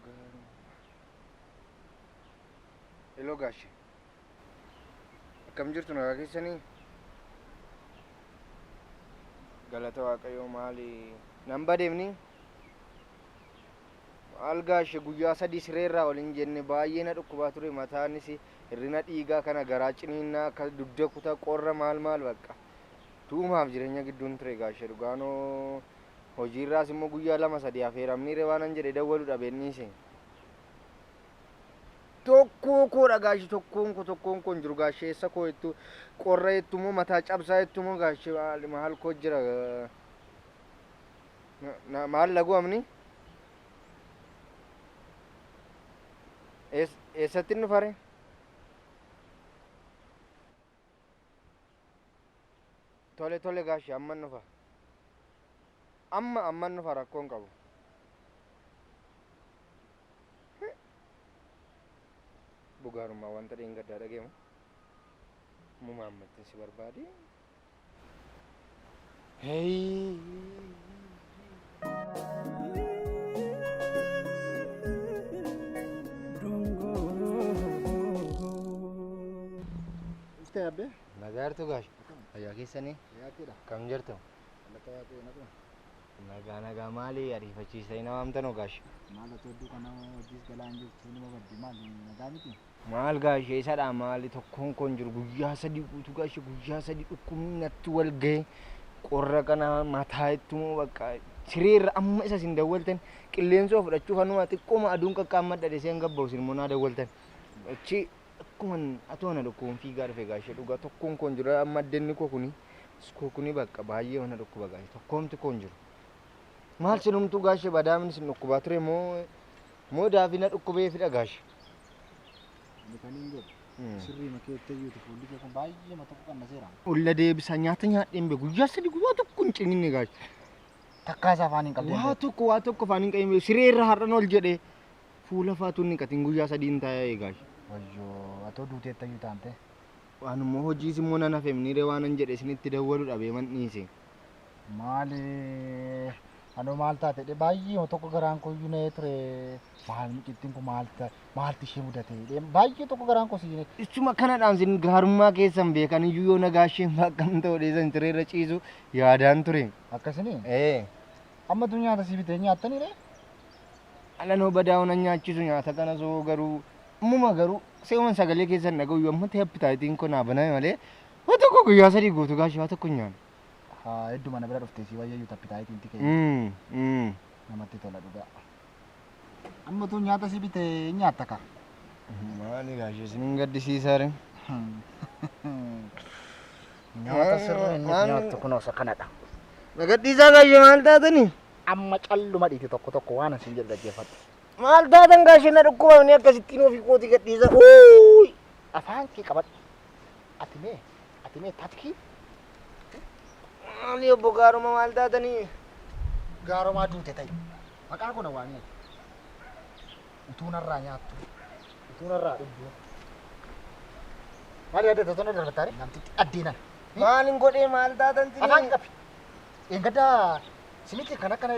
Gaarummaa. Hello gaashe. Akkam jirtu, nagaa keessanii? Galata Waaqayyoo. Maali nan badeemni? Maal gaashe, guyyaa 3 sireerraa ol hin jenne. Baay'ee na dhukkubaa ture, mataanis hirrina dhiigaa kana, garaa ciniinnaa, akka dugda kutaa, qorra, maal maal, bakka du'umaaf jireenya gidduun ture gaashe. Dhugaanoo hojiirraas immoo guyyaa 2 3 afeeramniire waan an jedhe dawwalu dhabeenniise. Tokkoo koodha gaashe, tokkoon koo, tokkoon koo hin jiru gaashe. Eessa koo jettu, qorra jettu moo, mataa cabsaa jettu moo gaashe, maal maal koo jira? Maal lagu amni? Eessatti inni dhufare? Tole tole gaashe, amman dhufa. Amma amman dhufa, rakkoon qabu. Bugaarummaa wanta dheengaddaa dhageemu. Mumaa ammattiin si barbaade. Hey. Dhuftee abbee? Nagaa jirtu gaashe. Fayyaa keessanii? Fayyaa. Kam jirtu? Galata Waaqayyoo, naguma. Nagaa nagaa. Maali ariifachiisanii nama amtanoo gaashe? Maal ati hedduu kana hojiis galaa hin jirtu, numa baddi, maali, nagaa miti? Maal gaashe, isadha maali, tokkoon koon jiru guyyaa 3 guutuu gaashe, guyyaa 3 dhukkubni natti wal gahe, qorra kana mataa ittumoo, bakka sireerra amma isa isin dawwaltan qilleensoo fudhachuuf anuma xiqqooma aduun qaqqaammadha dhisee hanga bahu isin immoo naa dawwaltan. Achi akkuma atoo na dhukkubuun fiigaa dhufe gaashe. Dhugaa tokkoon koon jiru. Amma addanni koo kuni koo kuni bakka baay'ee mana dhukkuba gaashe, tokkoomti koon jiru. Maal sinumtuu gaashe, badaamni sin dhukkubaa ture moo moo daafina dhukkubee fidha gaashe? Ani kan hin jedhu sirrii makeettee iyyuuti, fuulli kee kun baay'ee tokko qannaseera. Olla deebisa, nyaata nyaadheen beeku, guyyaa 3 guyyaa tokko hin cininne gaashe. Takkaa isaa afaan hin qabdeen. Waa tokko waa tokko afaan hin qabne. Sireerra har'an ol jedhee fuula faatuun hin qatin, guyyaa 3 hin taa'ee gaashe. Wayyoo, atoo duuteetta iyyuu taante. Waan immoo hojiis immoo nan hafe miniiree, waan an jedhe isinitti dawwalu dhabee man dhiise. Maali, anoo maal taate dhe, baay'ee tokko garaan koo iyyuu na'ee ture. Maal mucittiin kun, maal maalti ishee mudate dhe, baay'ee tokko garaan koo si. Isuma kanadhaan isin gaarummaa keessan beekan iyyuu yoo nagaa isheen akkam ta'u dheessan sireerra ciisu yaadaan ture. Akkasini? Ee. Amma tu nyaata si bitee nyaattanii ree? Alanoo badaa onan nyaachisu nyaata kana soo, garuu ammuma garuu seeman sagalee keessan dhaga'u amma ta'e appitaayitiin kun naa baname malee waa tokko guyyaa 3 guutuu gaashee waa tokko hin nyaanne. Haa, hedduu mana bira dhuftee si wayyayyuu appitaayitiin tikee. Namatti tola dhugaa. Amma tu nyaata si bitee nyaatta ka. Maali gaashee, isin hin gaddisiisaa ree? Nyaata sirrii inni nyaattu kunoo isa kanadha. Na gadhiisaa gaashee, maal taatanii? Amma calluma dhiiti, tokko tokko waan isin jedhu dhaggeeffadhu. Maal taatan gaashee, na dhukkubamni akkasittiin ofii kootii gadhiisa. Uuuy! Afaan kee qabadhu. Ati mee tatkii Maali obbo Gaaruma, maal taatanii? Gaaromaa duute ta'i. Maqaa kun waamee. Utuu narraa nyaattu. Utuu narraa dhugdu. Maal yaadda totona darbattaare? Namtitti addeenan. Maalin godhee, maal taatan sinii? Afaan qabi. Eeggaddaa simiti kan akkana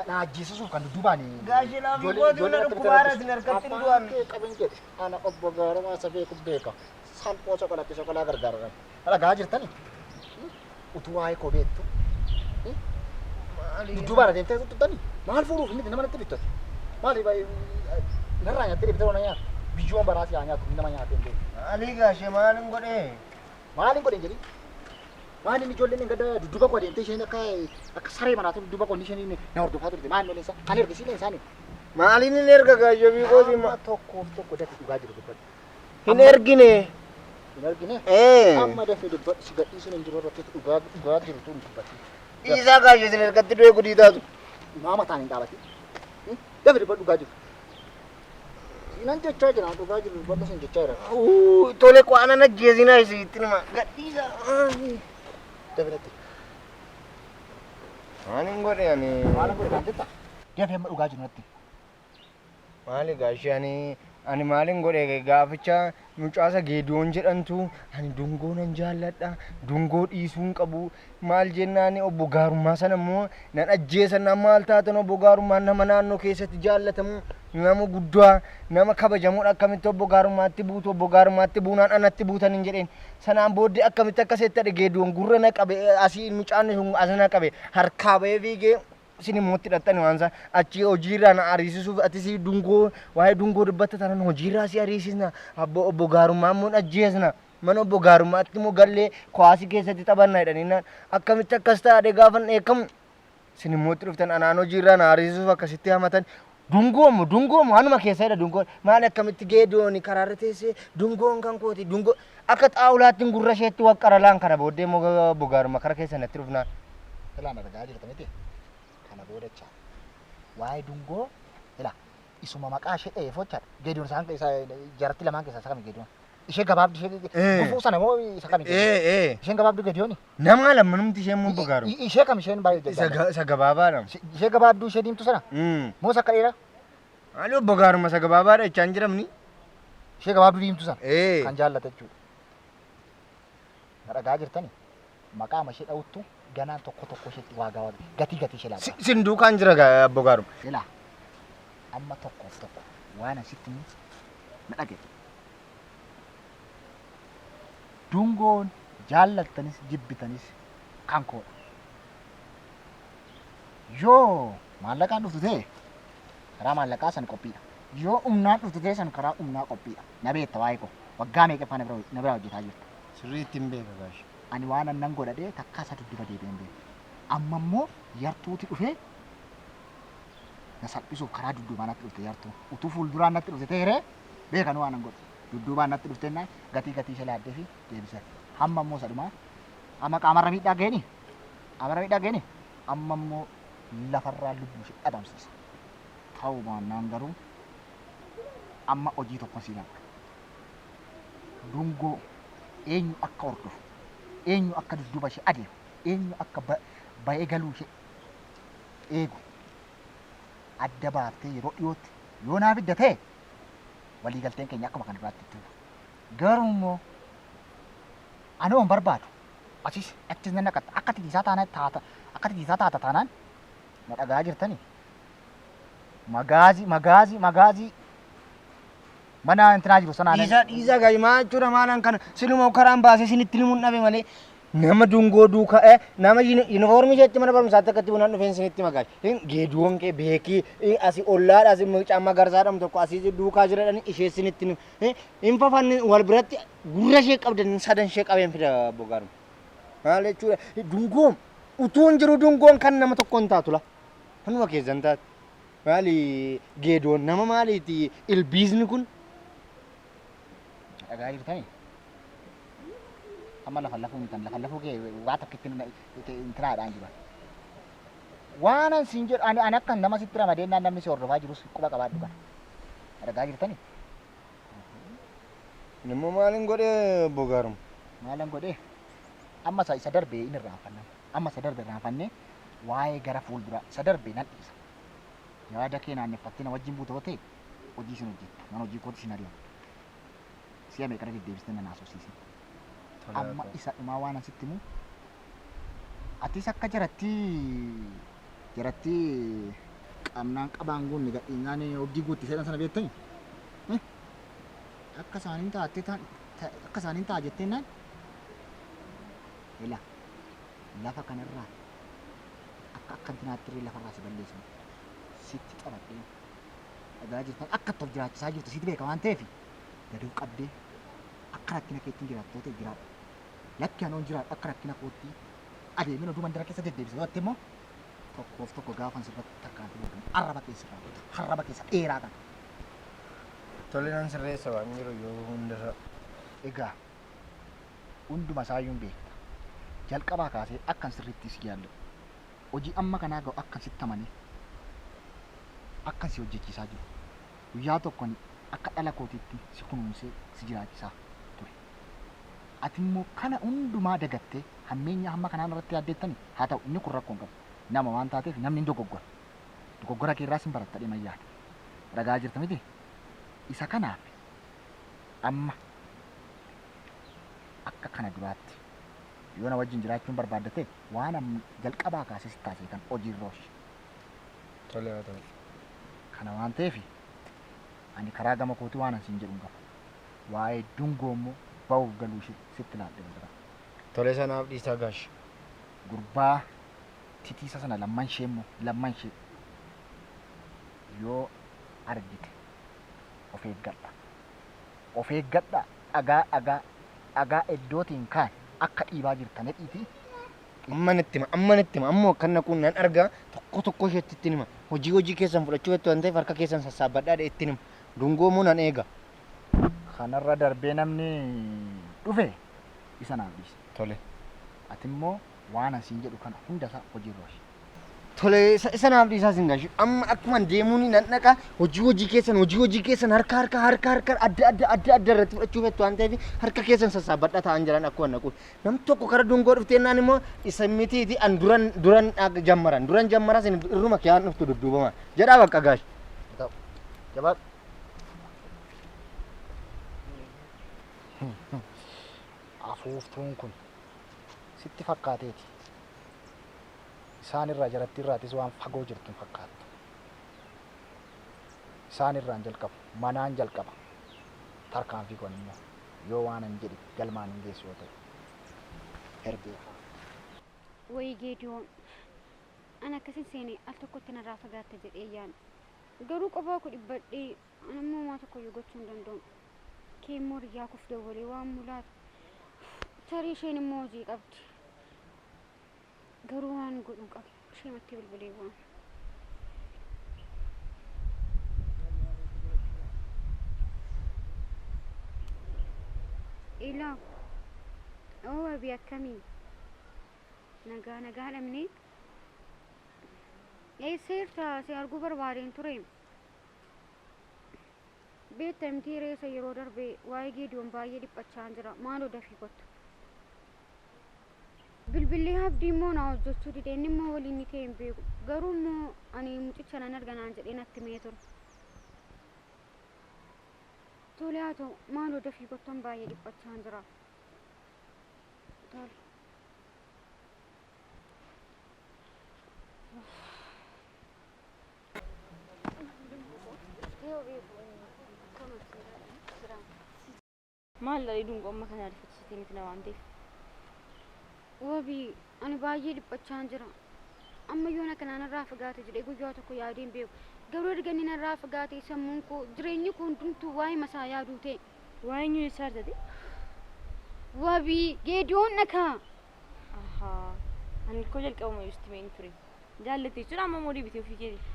na ajjeesisuuf kan dudduubaan. Gaashee, laafii kootii na dhukkubaara, isin harkatti hin du'an. Afaan kee qabin jedhe. Ana obbo Gaaromaa isa beeku beeka. Salphoo soqolatti soqolaa gargaaran. Dhagaa jirtani. Utuu waa'ee koo beektu. Dudduubaan adeemtee tuttani. Maal fuudhuuf miti nama natti bittatu? Maali narraa nyaattee deebitee waan nyaatu? Biyyoon baraas yaa nyaatu, nama nyaatee hin beeku. Maalii gaashee, maalin godhee? Maalin godhe jedhi? Maal inni ijoolleen hin gadda dudduuba koo adeemtee isheen akka saree maraatu dudduuba koo isheen na hordofaa turte, maal inni isaa kan ergisiilee isaanii. Maaliin hin erga gaashee ofii kootii? Amma tokkoof tokko dafi dhugaa jiru dubbadhu. Hin ergine. Hin argine? Ee. Amma dafii dubbadhu, si gadhiisuun hin jiru irratti dhugaa dhugaa jiru tun dubbatti. Dhiisaa gaashee, isin harkatti du'ee gudii taatu. Maa mataan hin dhaabatin. Dafi dubbadhu dhugaa jiru. Nan jechaa jira, dhugaa jiru dubbadhu sin jechaa jira. Uu, tole, qaanan ajjeesinaa isitti nima gadhiisaa. Dafi natti. Maalin godhe ani? Maal godhe naan jetta? Dafi amma dhugaa jiru natti. Maali gaashee, ani Ani maalin godhe gaaficha mucaasa Geediyoon jedhamtu ani dungoo nan jaalladha dungoo dhiisuu hin qabu maal jennaan obbo Gaarummaa sana immoo nan ajjeesan maal taatan obbo Gaarummaan nama naannoo keessatti jaallatamu nama guddaa nama kabajamuudha akkamitti obbo Gaarummaatti buutu obbo Gaarummaatti buunaan anatti buutan hin jedheen sanaan booddee akkamitti akkasetti adhe Geediyoon gurra na qabe asii mucaan sun as na qabe harkaa ba'ee fiigee isin immoo itti hidhattani waan isaa achi hojiirraa na ariisisuuf atis dungoo waa'ee dungoo dubbatta taanaan hojiirraa si ariisisna abbo obbo Gaarummaa immoo ajjeesna mana obbo Gaarummaatti immoo gallee kuwaasii keessatti taphanna jedhanii naan akkamitti akkas ta'a gaafan dheekkamu isin immoo itti dhuftan anaan hojiirraa na ariisisuuf akkasitti hamatan dungoomu dungoomu anuma keessa jedha dungoo maal akkamitti Geediyooni karaarra teessee dungoon kan kooti dungoo akka xaawulaatti gurra isheetti waqqara laan kana booddee immoo obbo Gaarummaa kara keessa natti dhufnaan. Ilaan argaa jirta miti? Kana boodachaa. Waa'ee dungoo ila isuma maqaa ishee dha'eef jechaadha. Geediyoon isaan isa jaratti lamaan keessaa isa kami Geediyoon? Ishee gabaabduu ishee gufuu sana moo isa kami Geediyoon? Isheen gabaabduu Geediyooni? Nama lammanumti ishee immoo obbo Gaarummaa. Ishee kam isheen baay'ee jajjabeessa? Isa gabaabaadha. Ishee gabaabduu ishee diimtuu sana? Moo isa akka dheeraa? Maali obbo Gaarummaa isa gabaabaadha jechaa hin jiramni? Ishee gabaabduu diimtuu sana? Kan jaallata jechuudha. Na dhagaa jirtani? Maqaama ishee dha'uttu ganaan tokko tokko isheetti waagaa waagaa gatii gatii ishee laata. Sin duukaan jira gaa obbo Gaarummaa. Ilaa amma tokkoof tokko waan asitti himu na dhageeffadhu. Dungoon jaallattanis jibbitanis kan koodha. Yoo maallaqaan dhuftu ta'e karaa maallaqaa san qophiidha. Yoo humnaan dhuftu ta'e san karaa humnaa qophiidha. Na beekta waa'ee koo. Waggaa meeqaffaa na bira hojjetaa jirta. Sirriitti hin beeka gaashe. Ani waan annan godhadhee takkaa isa dudduba deebi'ee hin beeku. Amma immoo yartuuti dhufee na salphisuuf karaa dudduubaa natti dhufte yartuun. Utuu fuulduraan natti dhufte ta'eeree beekanuu waan an godhu. Dudduubaan natti dhuftennaan gatii gatii ishee laaddee fi deebise. Hamma immoo isa dhumaa amma qaamarra miidhaa ga'eeni qaamarra miidhaa ga'eeni amma immoo lafarraa lubbuu ishee dhabamsiisa. Ta'uu baannaan garuu amma hojii tokko siin arga. Dungoo eenyu akka hordofu, eenyu akka dudduuba ishee adeemu, eenyu akka ba'ee galuu ishee eegu adda baaftee yeroo dhiyootti yoo naa fidda ta'e waliigalteen keenya akkuma kan duraatti itti fufa. Garuu immoo anoo hin barbaadu. Asis achis nan naqatta. Akka titiisaa taana taata akka titiisaa taata taanaan na dhaga'aa jirtanii. Magaazii magaazii magaazii mana intinaa jiru sanaa Dhiisaa dhiisaa gaji maa jechuudha maalaan kana siluma karaan baasee isinitti himuun dhabe malee nama dungoo duukaa nama yuunifoormii isheetti mana barumsaatti akkatti bunaan dhufeen isinitti magaali. Geeduun kee beekii asii ollaadha asii mucaa magarsaa jedhamu tokko asii duukaa jira jedhanii ishee isinitti hin fafanne wal biratti gurra ishee qabdan sadan ishee qabeen fida bogaaruma. Maal jechuudha dungoon utuu hin jiru dungoon kan nama tokko hin taatu la. Kanuma keessan taate. Maali geedoon nama maaliiti ilbiisni kun? Dhagaa jirtanii? Amma lafa lafuu mitan lafa lafuu kee waa tokkitti intinaadhaan jiran. Waan an siin jedhu ani ani akka nama sitti ramadeennaan namni si hordofaa jirus quba qabaadhu kana. Dhagaa jirtanii? Immoo maalin godhee bogaaruma? Maalan godhee? Amma isa isa darbe hin irraanfanna. Amma isa darbe irraanfannee waa'ee gara fuulduraa isa darbe nan dhiisa. Yaada kee naanneffattee na wajjin buuta yoo ta'e hojii sin hojjettu. Mana hojii kooti sin ari'an. Si'a meeqa irra deddeebistee na haasofsiisin. Amma isa dhumaa waan an sitti himu atis akka jaratti jaratti qabnaan qabaan guunne gadhiinnaan hogii guutti seedhan sana beektani. Akka isaaniin taattee akka isaaniin ta'a jetteennaan ila lafa kanarraa akka akka intinaatti illee lafarraa si balleessinu sitti qabadhee dhagaa jirtan akka itti of jiraachisaa jirtu sitti beeka waan ta'eef gadi of qabdee akka rakkina keetti hin jiraattu yoo ta'e jiraadhu. Lakki anoon jiraadhu akka rakkina kootti adeemeen oduu mandara keessa deddeebisa yoo jette immoo tokkoof tokko gaafan sirratti tarkaanfii fudhadhu arraba kee sirraa kuta arraba keessa dheeraa kana. Tole nan sirreessa waan jiru yoo hundasaa. Egaa hunduma isaayyuu hin beekta. Jalqabaa kaasee akkan sirriitti si jaalladhu. Hojii amma kanaa ga'u akkan sitti amanee akkan si hojjechiisaa jiru. Guyyaa tokko ani akka dhala kootiitti si kunuunsee si jiraachisaa ture. Ati immoo kana hundumaa dagattee hammeenya hamma kanaa narratti yaaddeettani? Haa ta'u inni kun rakkoo hin qabu. Nama waan taateef namni hin dogoggora. Dogoggora kee irraas hin baratta jedhee yaada. Ragaa jirta miti? Isa kanaaf amma akka kana duraatti yoo na wajjin jiraachuun barbaadde waan jalqabaa kaasee si taasise kan hojiirra oolchi. Tole haa ta'u. Kana waan ta'eef ani karaa gama kootii waan asiin jedhu hin qabu. Waa'ee dungoo immoo ba'uuf galuu ishee sitti laadhee jira. Tole sanaaf dhiisaa gaashi. Gurbaa titiisa sana lamman ishee immoo lamman ishee yoo argite of eeggadha. Of eeggadha dhagaa dhagaa dhagaa iddootiin kaan akka dhiibaa jirtan hidhiiti. Amma natti hima amma natti hima ammoo kan naquun nan argaa tokko tokko isheetti ittiin hima. Hojii hojii keessan fudhachuu jettu waan ta'eef harka keessan sassaabbadhaa ittiin hima. Dungoo immoo nan eega. Kanarra darbee namni dhufe isa naaf dhiise. Tole. Ati immoo waan asiin jedhu kana hundasaa hojiirra oolchi. Tole isa naaf dhiisaa sin gaashi. Amma akkuma deemuun nan dhaqa hojii hojii keessan hojii hojii keessan harka harka harka harka adda adda adda adda irratti fudhachuu fettu waan ta'eef harka keessan sassaabbadhaa ta'an jiran akkuma naquun. Nam tokko kara dungoo dhufteennaan immoo isa mitiiti an duran duran jammaran duran jammaraa sin irruma kiyaan dhuftu dudduubama jedhaa bakka gaashi. Jabaadhu. Afuuftuun kun sitti fakkaateeti. Isaan irraa jalatti irraatis waan fagoo jirtu hin fakkaattu. Isaan irraan jalqabu, manaan jalqaba. Tarkaanfii kun immoo yoo waan hin jedhe galmaan hin geessu yoo ta'e. Herbee haa. Wayi Geediyoon, ani akkasin seene al tokkotti narraa fagaatta jedhee yaadne. Garuu qofaa koo dhibbadhee ani immoo homaa tokkoyyuu gochuu hin danda'u. Kee immoo riyyaa koof dawwalee waan mulaatu. Tarii isheen immoo hojii qabdi. Garuu waan godhu hin qabu. Isheematti bilbilee waan. Ilaa, oo abii akkamii? Nagaa nagaa dhabnee? Eessa jirta? Si arguu barbaadeen ture. Beekta miti reessa yeroo darbe waa'ee Geediyoon baay'ee dhiphachaa jira. Maaloo dafii kottu. Bilbilli abdii immoo na hojjechuu dide. Inni immoo waliin ni ta'e hin beeku. Garuu immoo ani mucicha nan arga naan jedhee natti himee ture. Tole haa ta'u maaloo dafii kottan baay'ee dhiphachaa jira. Tole. Maal dha dungoo amma kana ariifachiisitee miti na waan ta'eef. Wabii ani baay'ee dhiphachaa jira. Amma yoona kanaan irraa fagaate jedhee guyyaa tokko yaadee hin beeku. Garuu erga inni narraa fagaate sammuun koo jireenyi koo hundumtuu waa'ee masaa yaaduu ta'e. Waa'ee eenyu jechaa jirti? Wabii Geediyoon dhakaa. Ahaa. Ani koo jalqabuma yuusti meen ture. Jaallatte jechuudha amma immoo deebitee ofii keeti.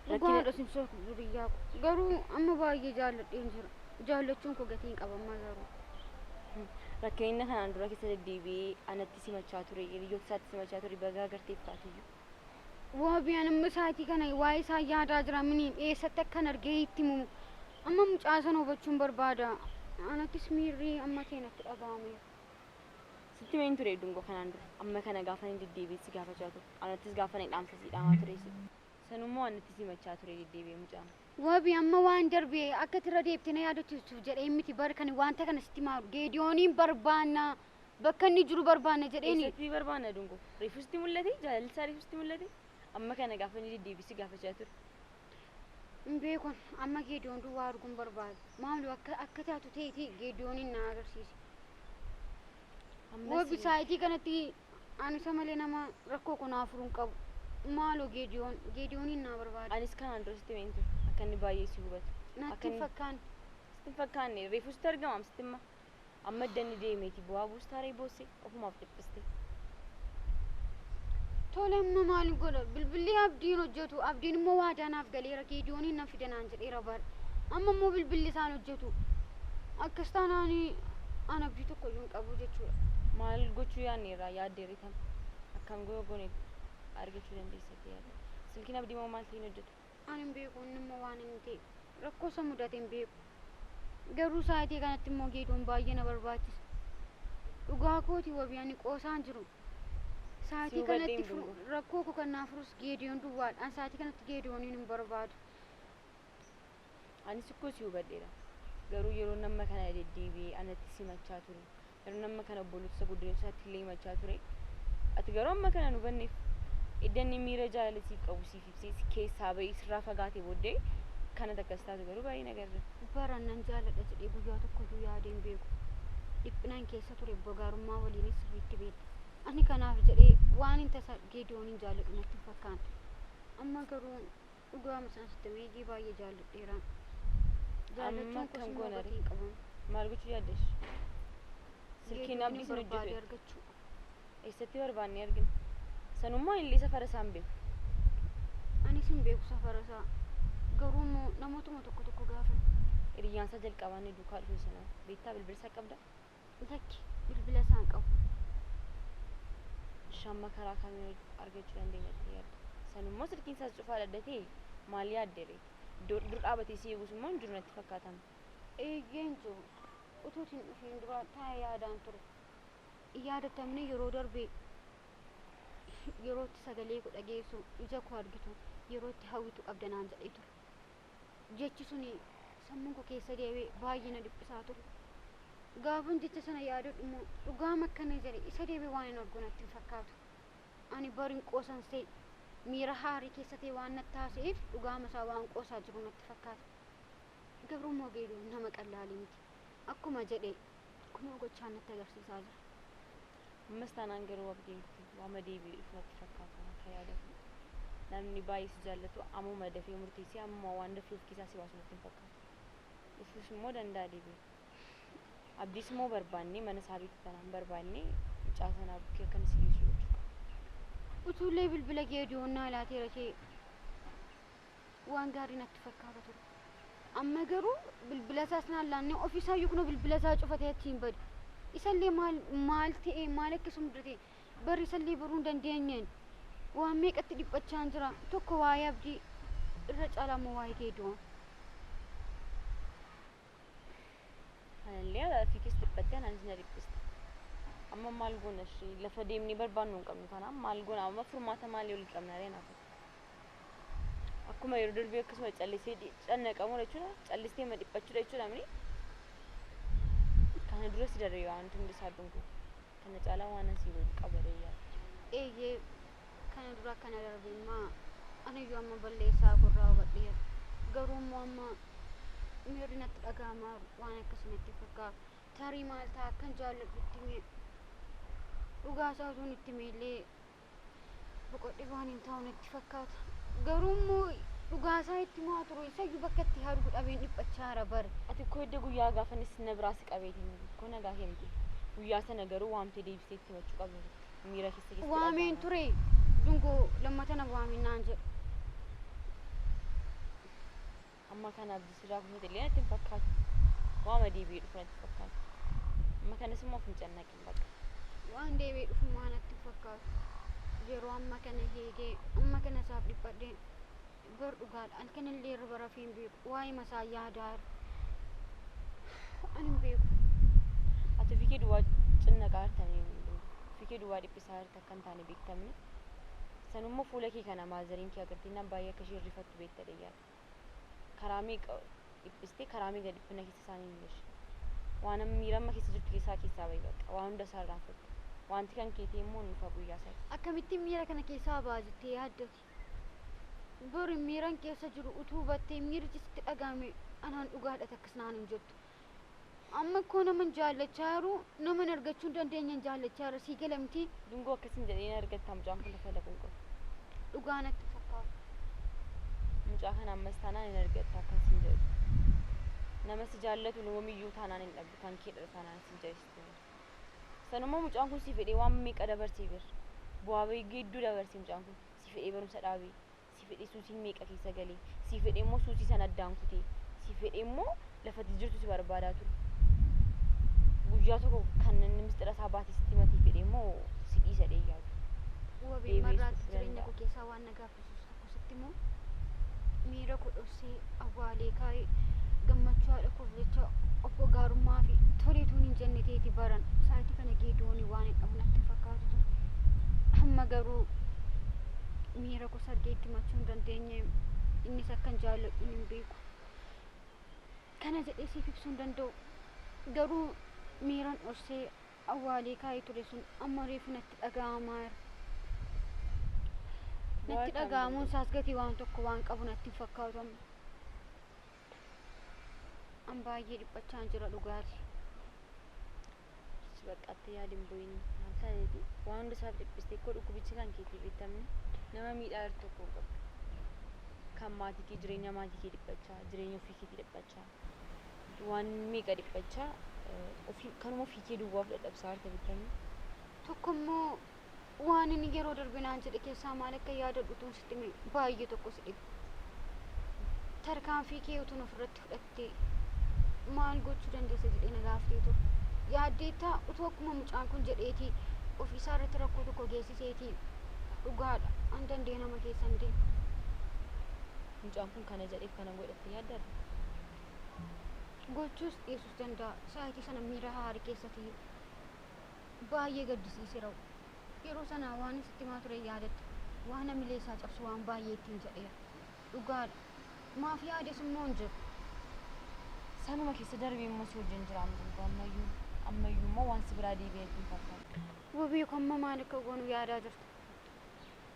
Dhugaadha simsoo duriyyaa koo. Garuu amma baay'ee jaalladheen jira. Jaallachuun koo gatii hin qaba amma garuu. Rakkinni kanaan dura keessa deddeebi'ee anatti simachaa ture, hiriyoota isaatti simachaa ture bagaa garteef taatiyyuu. Wabii ani amma sa'aatii kana waa'ee isaa yaadaa jira mini eessatti akkan argee itti himu. Amma mucaa sana hubachuun barbaada. Anattis miirri amma ta'e natti dhaga'ameera. Sitti meen ture dungoo kanaan dura. Amma kana gaafa inni deddeebi'ee si gaafachaa ture. Anattis gaafa inni dhaamsa si dhaamaa ture. Sanummoo anatti simachaa ture deddeebi'ee mucaan. Wabii amma waan darbe akka irra deebitee na yaadachiistuuf jedhee miti bar kan wanta kana sitti maalu Geediyooniin barbaanna bakka inni jiru barbaanna jedheeni. Eessatti barbaanna dungoo? Reefusti mul'ate? Jaalalli isaa reefusti mul'ate? Amma kana gaafa inni deddeebi'ee si gaafachaa ture. Hin beekon amma Geediyoon duwwaa arguun barbaada. Maaloo akka akka taatu ta'eeti Geediyooniin na agarsiisi. Wabii sa'aatii kanatti ani isa malee nama rakkoo koo naa furuu hin qabu. Maaloo Geediyoon Geediyooniin na barbaada. Anis kanaan dura sitti himeen ture. Akka inni baay'ee si hubatu. Natti hin fakkaanne. Sitti hin fakkaanne reefusti argama sitti hima. Amma edda inni deemeeti bu'aa buustaaree boosse ofumaaf dhiphiste. Tole amma maal godha? Bilbilli abdiin hojjetu. Abdiin immoo waadaa naaf galeera. Geediyooniin nan fida naan jedheera bara. Amma immoo bilbilli isaan hojjetu. Akkas taanaan an abdii tokko iyyuu hin qabu jechuudha. Maal gochuu yaadneerraa yaaddeerri tam? Akkam goone argachuu dandeessa yaadda? Silkiin abdii immoo maal ta'in hojjetu? Ani hin beeku inni immoo waan inni ta'e. Rakkoo isa mudate hin beeku. Garuu sa'aatii kanatti immoo Geediyoon baay'ee na barbaachisa. Dhugaa kooti wabii ani qoosaan jiru. Sa'aatii kanatti rakkoo koo kan naa furus Geediyoon duwwaadha. Ani sa'aatii kanatti Geediyooniin hin barbaadu. Anis ikkoo si hubadheera. Garuu yeroo nama kana deddeebi'ee anatti simachaa ture. Yeroo nama kana obboloota guddina isaatti illee himachaa ture. Ati garuu amma kana hin hubanneef idda inni miira jaalala siif qabu siif ibsee si keessaa ba'ee sirraa fagaatee booddee kana takkas taatu garuu baay'ee na garra. Baran nan jaaladha jedhee guyyaa tokko iyyuu yaadee hin beeku. Dhiphinaan keessa ture gaarummaa waliinis sirriitti beekta. Ani kanaaf jedhee waan hin tasa Geediyoon jaalladhu natti hin fakkaanne. Amma garuu dhugaama isaan sitti meegii baay'ee jaalladheera. Jaallachuun Amma kos kam immoo goona gatii hin qabu. Maal gochuu yaaddesh? Silkiin Geediyoon abdii sin barbaadee hojjetu argachuu. eessatti barbaannee argina? Sanummaa illee safara isaan beeku. Anis hin beeku safara isaa. Garuu immoo namootuma tokko tokko gaafan. Hiriyyaan isaa jalqabaa inni duukaa dhufe sana beektaa bilbila isaa qabda? Lakki bilbila isaan qabu. Shamma karaa kamiin argachuu dandeenya jettee yaadda? Sanummoo silkiin isaas cufaa dhadhatee maal yaadde ree? Dur dhaabatee si eegus immoo hin jiru natti fakkaatama. Eeyyeen jiru. Utuutiin dhufiin dura taa'ee yaadaan ture. Yaadatamne yeroo darbe yerootti sagalee koo dhageessu ija koo argitu yerootti hawwitu qabda naan jedhee ture. Jechi suni sammuun koo keessa deebi'ee baay'ee na dhiphisaa ture. Gaafan jecha sana yaadadhu immoo dhugaama akkana jedhe isa deebi'ee waan hin argu natti hin fakkaatu. Ani barin qoosan se'e miira haarii keessa ta'e waan natti haasa'eef dhugaama isaa waan qoosaa jiru natti fakkaata. Garuu immoo Geediyoon nama qallaalii miti. Akkuma jedhe kunoo gochaan natti agarsiisaa jira. Ammas taanaan garuu abdiin kutin waama deebi'ee dhufu natti fakkaata akka yaadatu. Namni baay'ee si jaallatu ammuma dafee murteessee ammuma waan dafee of keessaa si baasu natti hin fakkaatu. Dhufuus immoo danda'a deebi'ee. Abdiis immoo barbaannee mana isaa beektu tanaan barbaannee mucaa sanaa bukkee akka inni si geessu gochuu qaba. Utuullee bilbila Geediyoon naa laateera ta'e waan gaarii natti fakkaata ture. Amma garuu bilbila isaas naan laannee ofiisaayyuu kunoo bilbila isaa cufatee achiin bade. Isallee maal maal ta'e maal akka mudate barri isallee baruu hin dandeenyeen waan meeqatti dhiphachaa jira tokko waa'ee abdii irra caalaa immoo waa'ee Geediyoon. Kanallee ofii keessa dhiphattee anaanis na dhiphiste. Amma maal goona ishee lafa deemnee barbaannu hin qabnu kanaaf maal goona amma furmaata maalii olii qabna ree naaf. Akkuma yeroo darbee akkasuma callisee cannaqamuu jechuudha callistee ma dhiphachuudha jechuudha mini. Kana dura si darbe waan hundi isaa dhungu. Kana caalaa waan asii godhu qaba ree yaada. Eeyyee kana dura kana darbe immoo aniyyuu amma balleessaa gurraa hubadheera. Garuu immoo amma miirri natti dhaga'amaa waan akkasii natti fakkaata. Tarii maal ta'a akkan jaalladhutti mee dhugaa isaa utuun itti meellee boqodhee waan hin taa'u natti fakkaata. Garuu immoo dhugaa isaa itti maa turu isayyuu bakka itti arguu dhabeen dhiphachaa jira bare. Ati koo edda guyyaa gaafanis na biraa si qabeetiin koo nagaa kee miti. Guyyaa sana garuu waamtee deebistee itti himachuu qabda. Miira keessa keessa Waameen ture dungoo lammata na waamiin naan jedhe. Amma kana abdii sirraa kutate illee natti hin fakkaatu. Waama deebi'ee dhufu natti fakkaatu. Amma kanas immoo of hin cannaqin bakka. Waan deebi'ee dhufu maa natti hin fakkaatu. Yeroo amma kana heegee amma kana isaaf dhiphadhee bar dhugaadha halkan illee irra rafee hin beeku waa'ee masaa yaadaa jira. Ani hin beeku. Ati ofii kee duwwaa cinnaqaa jirtanii ofii kee duwwaa dhiphisaa jirta akka hin taane beektamni. Sanummoo fuula kee kana maazariin kee agartee nam baay'ee akka isheen rifattu beekta dheeyyaadha. Karaa meeqa dhiphistee karaa meeqa dhiphina keessa isaanii hin gashe. Waan miira amma keessa jirtu keessaa keessaa bahi bakka waan hunda isaa irraanfatte. Wanti kan keetii immoo nufa guyyaa isaa. Akkamittiin miira kana keessaa ba'a jettee yaaddati? Bori miiran keessa jiru utuu hubattee miirichi sitti dhaga'ame anaan dhugaadha takkas naan hin jettu. Amma koo naman jaallachaa jiru naman argachuu hin dandeenye jaallachaa jira sii galamti Dungoo akkasin jedhee argatta mucaan kun lafa laquun qabu. dhugaa natti fakkaata. Mucaa kana ammas taanaan hin argatta akkasin jedhu. Nama si jaallatu yoomiyyuu taanaan hin dhabdu kan kee dha taanaan si jaallattu. Sanummoo mucaan kun si fedhee waan meeqa dabarsee bir. Bu'aa bahii gidduu dabarsee mucaan kun si fedhee barumsa dhaabee si fedhee suusii meeqa keessa galee si fedhee immoo suusii sana addaan kutee si fedhee immoo lafatti jirtu si barbaadaa ture. Guyyaa tokko kan inni mistira isaa baatee sitti himatee fedhee immoo si dhiisa dhee yaadu. Wabii Deebi'ee marraatti dhufuu jireenya danda'a. koo keessaa waan na gaaffisiisu tokko sitti immoo miira koo dhoksee awwaalee kaa'ee gammachuu haadha koof jecha obbo gaarummaa fi toleetuun hin jenne ta'eeti baran sa'aatii kana geedoonii waan hin dhabu natti fakkaatu ture. Amma garuu miira koo sargee itti himachuu hin dandeenye innis akkan jaalladhu hin beeku. Kana jedhee siif ibsuu hin danda'u. Garuu miiran dhoksee awwaalee kaa'ee ture sun amma reefu natti dhaga'amaa jira. Natti dhaga'amuun isaas gatii waan tokko waan qabu natti hin fakkaatu amma. An baay'ee dhiphachaa jira dhugaati. Baqqaatti yaadin bo'inii maal taateeti waan hunda isaaf dhiphistee koo dhukkubichi kan keetii beektamni nama miidhaa jirtu tokko hin qabdu. Kan maatii kee jireenya maatii kee dhiphachaa jireenya ofii keetii dhiphachaa waan meeqa dhiphachaa ofii kanuma ofii kee duwwaaf dadhabsaa jirta beektamni. Tokko immoo waan inni yeroo darbe naan jedhe keessaa maal akka yaadadhu utuun sitti hime baay'ee tokko si dhiba. Tarkaanfii kee utuun ofirratti fudhattee maal gochuu dandeessa jedhee na gaafatee ture. Yaaddeettaa utuu akkuma mucaan kun jedheetii ofiisaa irratti rakkoo tokko geessiseetii dhugaadha an danda'e nama keessa hin deemu. Mucaan kun kana jedheef kana godhatte yaaddaadha. Gochuus dhiisuus danda'a. Sa'aatii sana miira haarii keessatti baay'ee gaddisiiseera. Yeroo sana waan sitti himaa ture yaadatta. Waan hamilee isaa cabsu waan baay'ee ittiin jedheera. Dhugaadha. Maaf yaades immoo hin jiru. Sanuma keessa darbee immoo si wajjin jira ammayyuu ammayyuu immoo waan si biraa deebi'ee hin fakkaatu. Wabii amma maal akka goonu yaadaa jirtu.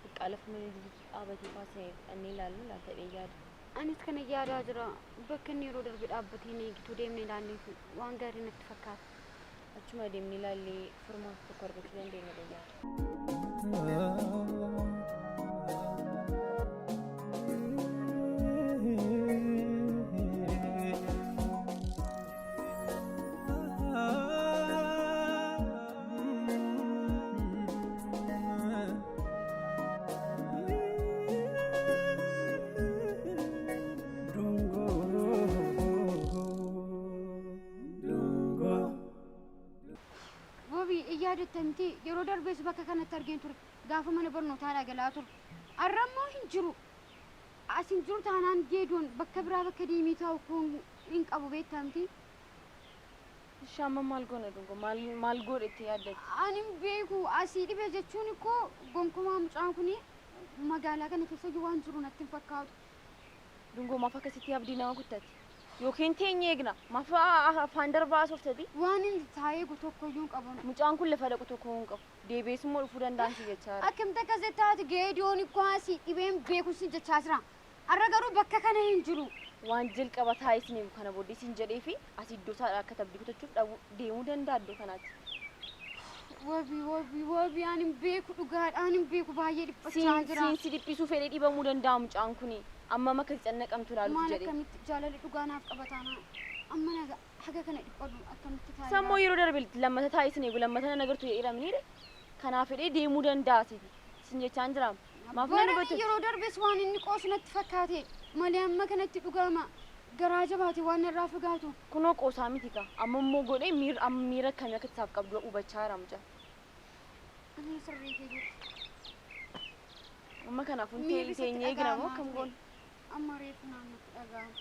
Xiqqaa lafa mana jirutti dhaabatee kaasee dhannee ilaallu laata yaada. Anis kana yaadaa jira. Bakka inni yeroo darbe dhaabbatee ni eegituu deemnee ilaallee waan gaarii natti fakkaata. Achuma deemnee ilaallee furmaata tokko argachuu dandeenya yaada. Yaadatamti yeroo darbees bakka kanatti argeen ture gaafa mana barnootaa galaa ture. Har'a immoo hin jiru. As hin jiru taanaan Geediyoon bakka biraa bakka deemee taa'u kun hin qabu beektamti. Ishee maal goona dungo maal godhetti yaaddatti? Ani hin beeku asii dhibe jechuun koo gonkumaa mucaan kun magaalaa kana keessa waan jiru natti hin fakkaatu. Dungoo maaf akkasitti abdii nama kuttatti? Yookiin teenyee eegna maaf afaan darbaa asoftati? Waan inni taa'ee eegu tokko iyyuu hin qabu. Mucaan kun lafa dhaqu tokko hin qabu. Deebi'ees immoo dhufuu danda'an si jechaa jira. Akkamitti akkas taate Geediyoon koo asii dhibeen beeku si jechaa jira. Har'a garuu bakka kana hin jiru. Waan jalqaba taa'ee isin eegu kana booddee isin jedhee fi as iddoo isaa akka abdii kutachuuf deemuu danda'a iddoo kanaatti. Wabii wabii wabii ani hin beeku dhugaadha ani hin beeku baay'ee dhiphachaa jira. Siin si dhiphisuu fedhee dhibamuu danda'a mucaan kuni. Amma akka cannaqamtu ilaaluuf Maal jedhee. akkamitti jaalala dhugaa naaf qabataana amma haga kana dhiphadhu akkamitti taa'ee. Sammuu yeroo darbe lammata taa'ee isin eegu lammata nan agartu jedhamaniidha. Kanaaf fedhee deemuu danda'a asitti. Isin jechaan jira. Maaf nan Barani hubatu? yeroo darbes waan inni qoosu natti fakkaate malee amma kanatti dhugaama garaa jabaate waan irraa fagaatu. Kunoo qoosaa miti kaa. Amma immoo godhee miira akkamii akka isaaf qabdu hubachaa jira mucaan. Ani sirrii kee jiru. Amma kanaaf Miirri sitti teenyee eegna moo dhaga'amaa akkam ture. goona? Amma reefu naannootti dhaga'ama.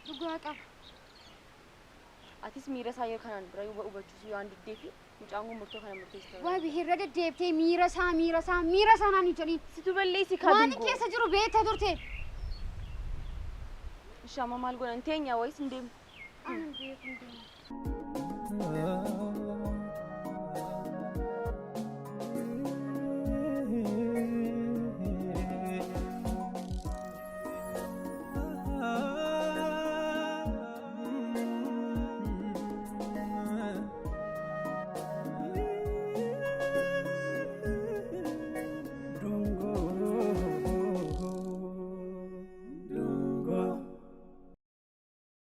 Dhugaa qaba. Atis miira isaa yoo kanaan dura hubachuus yoo waan diddee fi mucaan kun murtoo kana murteessite. Wabii hirra deddeebitee miira isaa miira isaa miira isaa naan hin jedhin. Situ balleessi kaa Waan dungoo. keessa jiru beekta turte. Ishee amma maal godhan teenya wayis hin deemu. Ani hin beeku hin deemu.